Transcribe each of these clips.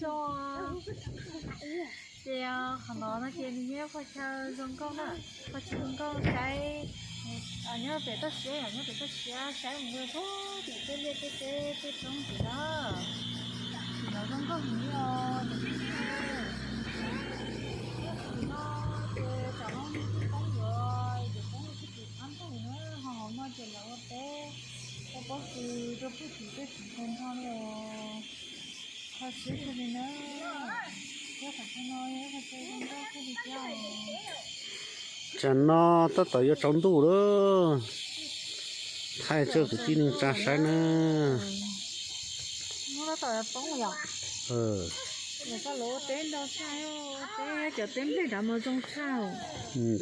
Ces qhov no no ces nws nyob qhov chaw zoo nkauj na, qhov chaw zoo nkauj saib, nyob pem toj siab, nyob pem toj siab saib mus rau pem tej liaj tej teb tej roob tim no. Tim no zoo nkauj heev li os. Tim no ces tsam no twb poob yuav, yuav poob twb tim qab ntuj na, ho hauv no ces lawv ua teb, ua pob kws rau puag tim tej tsev kawg nkaus li os. Kho siab kawg li na. Thiab qhov chaw no yog qhov chaw zoo nkauj kawg li thiab os. Tsam no tab tom yuav tsaus ntuj lawm. Thaij tsua kwv tij neej tsa saib na. Hnub tab tom poob yom. Lawv ua teb ntau tshaj, teb cov teb nplej nrad mas zoo tshaj.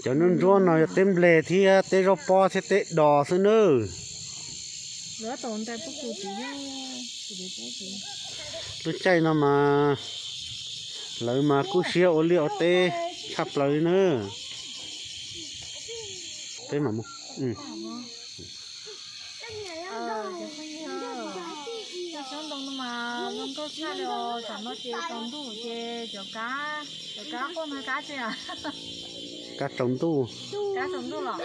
Cov nruab nruab no yog teb nplej thiab teb zaub pob thiab teb dos xwb nawb. Lawv tab tom ntais pob kws tid, lub caij no mas lawv mas kub siab ua liaj ua teb tshaj plaws li na. Peb mam mus. Cov phooj ywg, cov xyoob ntoo no mas zoo nkauj tshaj li os. Tam no ces tsaus ntuj ces cov kab, cov kab quaj no kab tsi a? Kab tsaus ntuj. Kab tsaus ntuj los?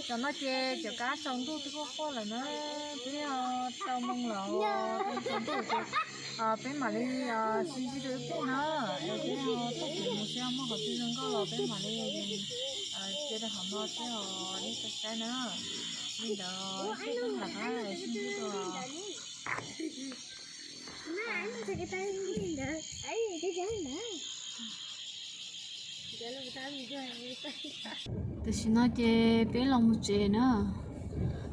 Tam no ces cov kab tsaus ntuj twb quaj quaj lawm na, twb tau moo lawm, tsaus ntuj ces peb mam li sib ntsib rau ib pliag na. Peb tuaj pem mus seb muaj qhov twg zoo nkauj los peb mam li cia rau hauv no thiab os, nej saib na. Li ntawd seb peb mam li sib ntsib dua. Tam sim no ces peb los mus tsev na.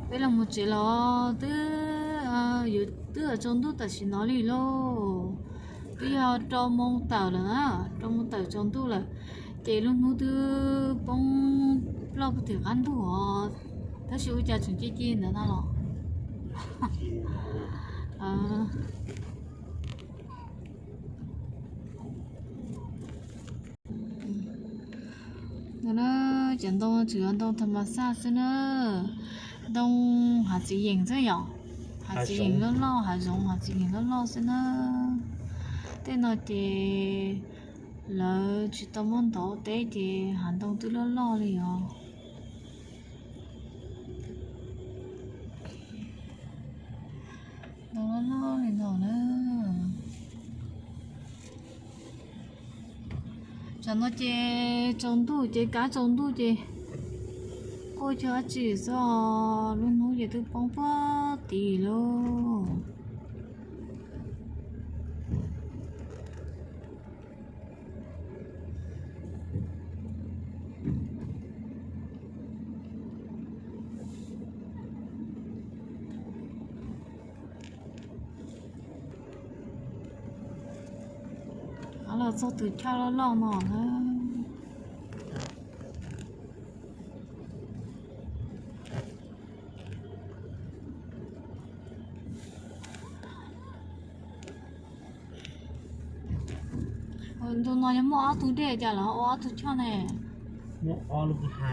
Peb los mus tsev los twb, yuav twb tsaus ntuj tam sim no li lauj. Twb yog rau moo tawm lawm na, rau moo tawm tsaus ntuj lawm. Ces lub hnub twb poob ploj puag tim qab ntug os. Tab sis ua cas tseem ci ci ntawd no los. No na, cov ntoo tsuas yog ntoo tha ma xaj xwb na. Ntoo hav txiv yeem xwb yom. Hav txiv yeem loj loj, hav zoov hav txiv yeem loj loj xwb na. Tej no ces lawv tsis tau muab ntov teb ces hav ntoo twb loj loj li os. Ntoo loj loj li no na. Tsam no ces tsaus ntuj ces kab tsaus ntuj ces quaj cuag dab tsi xwb os, lub hnub ces twb poob puag tid lauj. Los txog tus choj loj loj no na. Ntu no yog muaj ob tug dej cas los ua ob tug choj ne? Muaj ob lub ha.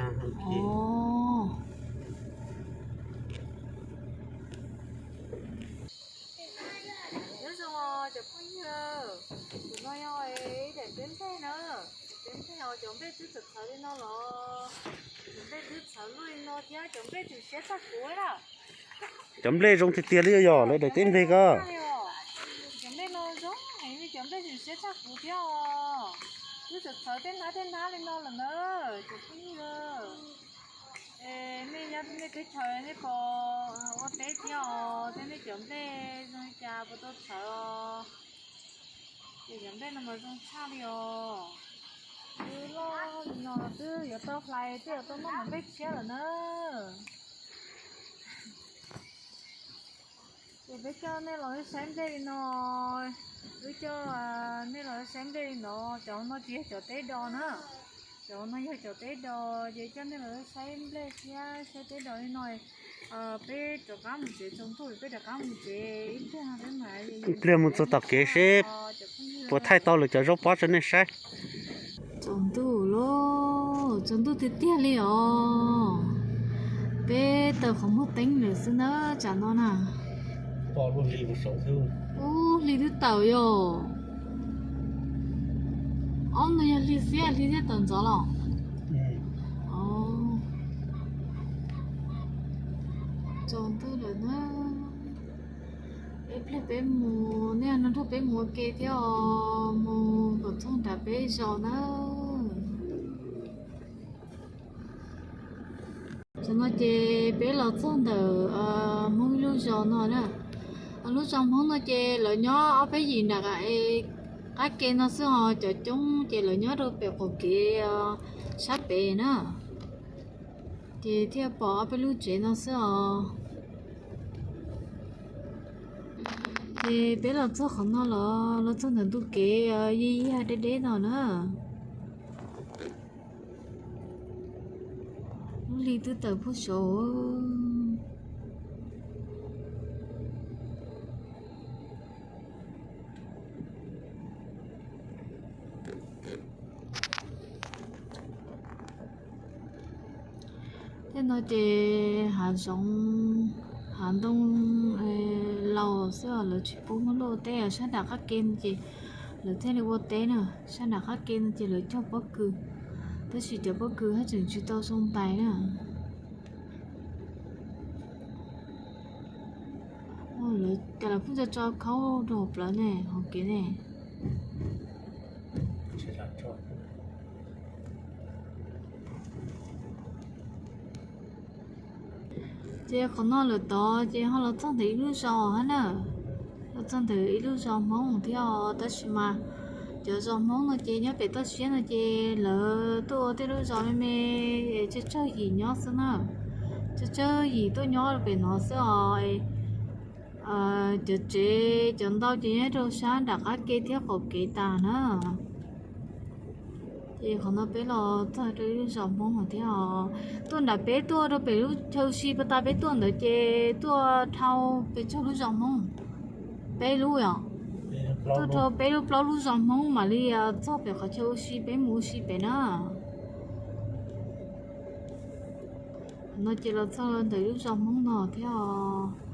Nyob zoo cov phooj ywg, tus no yog ib daim teb nplej na. Daim teb nplej os, cov nplej twb txawv txawv li no los, cov nplej twb txawv luaj li no thiab cov nplej tseem siab tshaj kuv na. Cov nplej zoo tiag tiag li yog lawv daim teb nplej ko. Cov nplej no zoo heev li, cov nplej tseem siab tshaj kuv thiab os. Twb txawv txawv tej hnab tej hnab li no lawm na, cov phooj ywg. Es nej nyob nej teb chaws nej puas ua teb thiab os, thiab nej cov nplej zoo li cas puas tau txhawv os? Ces cov nplej no mas zoo tshaj li os. Twb loj li no los twb yuav tau hlais twb yuav tau noj mus nplej tshiab lawm na. Ces peb coj nej los saib nplej li no, wb coj nej los saib nplej li no, cov no tsis yog cov teb do na. Cov no yog cov teb do, ces coj nej los saib nplej thiab saib teb do li no. Peb rov qab mus tsev tsaus ntuj, peb rov qab mus tsev ib pliag, ib pliag mus txog tom kev seb puas thaij tau lawv cov zaub pob rau nej saib. Tsaus ntuj lauj, tsaus ntuj tiag tiag li os. Peb taws qhov muag teeb lawm xwb na tsam no na. Ub, hli twb tawm yom. Ob no yog hli xiab hli xiab tawm ntxov los? Tsaus ntuj lawm na. Ib pliag peb mus, nej no nrog peb mus ua ke thiab os, mus kom txog nram peb zos na. Tam no ces peb los txog ntawm Hmoob ib lub zos no na. Lub zos Hmoob no ces lawv nyob ob peb yim nram qab ke no xwb os, cov coob ces lawv nyob rau pem qaum kev sab pem na. Ces thiaj pom ob peb lub tsev no xwb os. Ces peb los txog qhov no los, los txog ntawm ntu kev yig yig deb deb no na. Lub hli twb tawm puag saud. Tej no ces hav zoov, hav ntoo laus xwb os, lawv tsis pub muab luaj ua teb os. Sab nram qab ke no ces lawv thiaj li ua teb na, sab nram qab ke no ces lawv cog pob kws, tab sis cov pob kws haj tseem tsis tau zoo ntais na. Lawv cas lawv pheej tso tso khaub rau hauv plawv ne, hauv kev ne. Ces qhov no lawm tod ces ho los txog ntawm ib lub zos hab na. Los txog ntawm ib lub zos Hmoob thiab os, tab sis mas cov zos Hmoob no ces nyob pem toj siab no ces lawv tuaj ua tej lub zos me me es tsawg tsawg yim nyob xwb na. Tsawg tsawg yim tuaj nyob pem no xwb os. Cov tsev cov ntau ces nyob rau sab nram qab ke thiab qaum kev tas na. Ces qhov no peb los txog rau ib lub zos Hmoob no thiab os. Tuaj nram peb tuaj rau pem lub chaw ua si pas tas peb tuaj ntawd ces tuaj dhau pes tsawg lub zos Hmoob? Peb lub yom? Tuaj dhau peb lub plaub lub zos Hmoob mam li txog pem qhov chaw ua si peb mus ua si pem na. No ces los txog ntawm lub zos Hmoob no thiab os.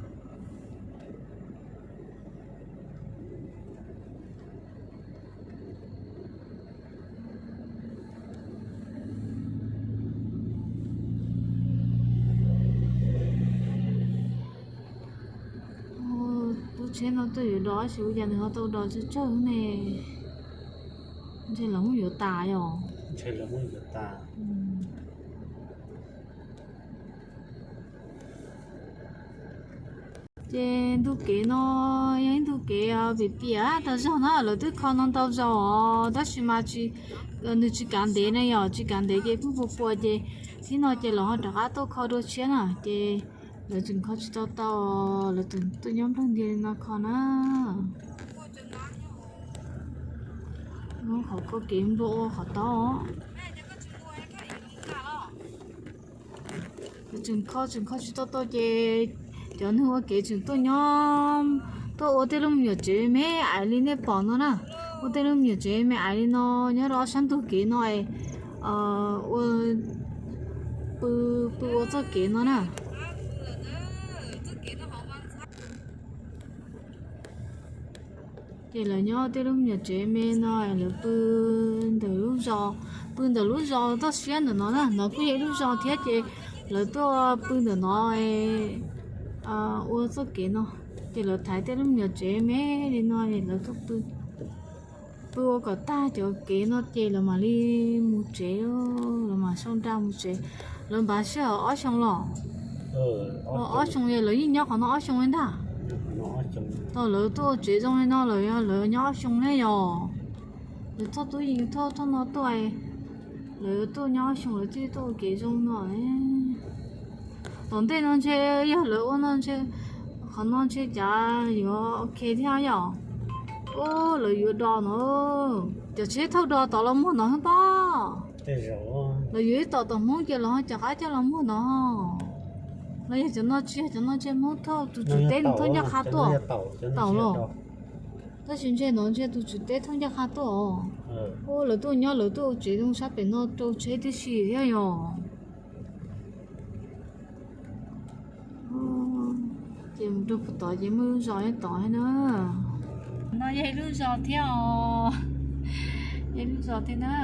Lub tsheb no tuaj yuav dos tab sis ua cas nws ho tau dos tsawg tsawg ne. Ntshe lawv muab yuav tas yom. Ces ntu kev no yog ib ntu kev piam piam tas zog na, lawv twb kho no ntau zaus os, tab sis mas nws tsis kav ntev na yom, tsis kav ntev ces pheej puas puas ces tib no ces lawv ho rov qab tuaj kho dua tshiab na, ces lawv tseem kho tsis tau tau, lawv tseem tuaj nyob nplawg ntiag li no kho na. Qhov ko kev nplua ua qhov tod. Tseem kho tseem kho tsis tau tau ces cov neeg ua kev tseem tuaj nyob, tuaj ua tej lub me nyuam tsev me ais li nej pom no na. Ua tej lub me nyuam tsev me ais li no nyob rau ob sab ntug kev no, ua pw, pw ua txoj kev no na. Ces lawv nyob tej lub me nyuam tsev me no, lawv pw ntawm lub zos, pw ntawm lub zos toj siab ntawm no na, no kuj yog ib lub zos thiab ces lawv tuaj pw ntawm no ua txoj kev no. Ces lawv thaiv tej lub me nyuam tsev me li no es lawv tuaj pw, pw ua kom tag cov kev no ces lawv mam li mus tsev, lawv mam sau nra mus tsev. Lawv npaj sij hawm ob xyoo los? Ob xyoo, lawv yeej nyob qhov no ob xyoo li ntag. Thaum lawv tuaj ua tsev zoo li no lawm yog lawv nyob ob xyoo ne yog? Lawv thauj tub yees thauj thauj no tuaj, lawv tuaj nyob ob xyoo lawv thiaj tuaj ua kev zoo no. Tom ntej no ntshe yog lawv ua no ntshe, qhov no ntshe cav yuav ok thiab yom. Ub, lawv yuav dos no, cov tsheb thauj dos tod los muag no hwb pob. Lawv yuav ib tom tom Hmoob ces los ho cav qab coj los muag no. Los yog cov no tsis yog, cov no ntshe Hmoob thauj, tus tswv teb nws thauj ncaj qha tuaj. Taum los. Tab sis ntshe no ntshe tus tswv teb thauj ncaj qha tuaj os. Ub, lawv tuaj nyob lawv tuaj ua tsev zoo sab pem no rau tsheb tib si thiab yom. Ces mus rau puag tod ces muaj lub zos nyob tod thiab na. No yog ib lub zos thiab os. Ib lub zos thiab na.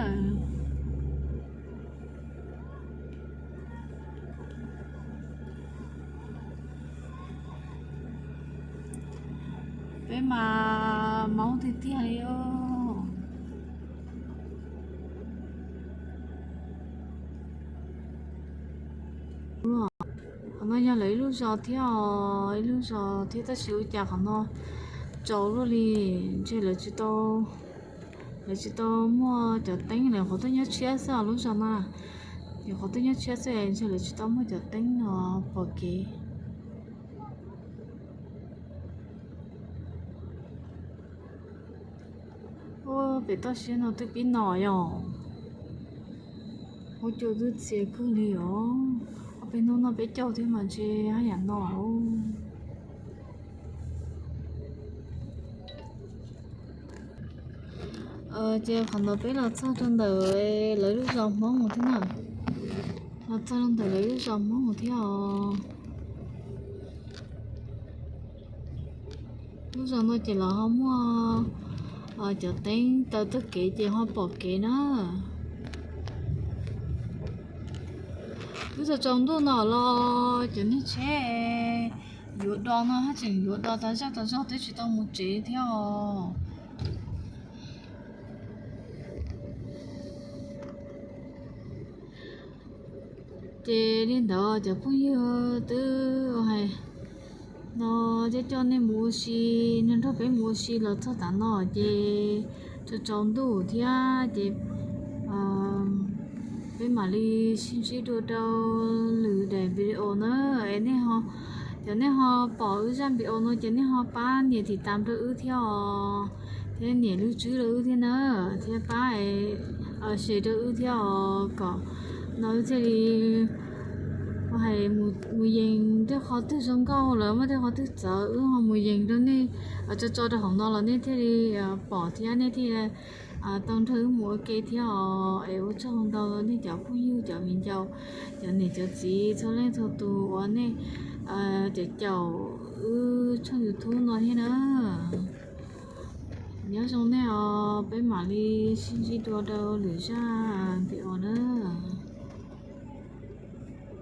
Peb mas maub tiag tiag li os. Qhov no yog lawv ib lub zos thiab os, ib lub zos thiab tab sis ua cas qhov no tsaus luaj li, ntshe lawv tsis tau, lawv tsis tau muaj cov teeb, lawv qhov tuaj nyob tshiab xwb os lub zos no. Nyuam qhuav tuaj nyob tshiab xwb, ntshe lawv tsis tau muaj cov teeb no pom kev. Ua pem toj siab no twb pib no yog, huab cua twb txia kawg li os. Ob peb hnub no peb caug thiab mas ntshe haj yam no. Ces qhov ntawd peb los txog rau ntawm lawv lub zos Hmoob thiab na, los txog rau ntawm lawv lub zos Hmoob thiab os. Lub zos no ces lawv ho muaj cov teeb taw txoj kev ces ho pom kev na. Twb tsaus tsaus ntuj no los cov niag tsheb yuav do no haj tseem yuav do tas zaj tas zog twb tsis tau mus tsev thiab os. Ces li ntawd cov phooj ywg twb hais no, coj coj nej mus ua si, nrog peb mus ua si los txog tav no ces tsaus tsaus ntuj thiab ces peb mam li sib ntsib dua rau lwm daim video na. Es nej ho, cov nej ho pom wb zaj video no ces nej ho pab nias tiv tam rau wb thiab os, thiab nias lub tswb rau wb thiab na, thiab pab share rau wb thiab os, kom no wb thiaj li hais mus yees tej qhov twg zoo nkauj lawm, muaj tej qhov twg txawv wb ho mus yees rau nej, tso tso rau hauv no los nej thiaj li pom thiab nej thiaj tau nrog wb mus ua ke thiab os. Es ua tsaug ntau nej cov phooj ywg, cov viv ncaus, cov niam cov txiv txhua leej txhua tus uas nej caum caum wb tshooj YouTube no thiab na. Nyob zoo nej os, peb mam li sib ntsib dua rau lwm zaj video na.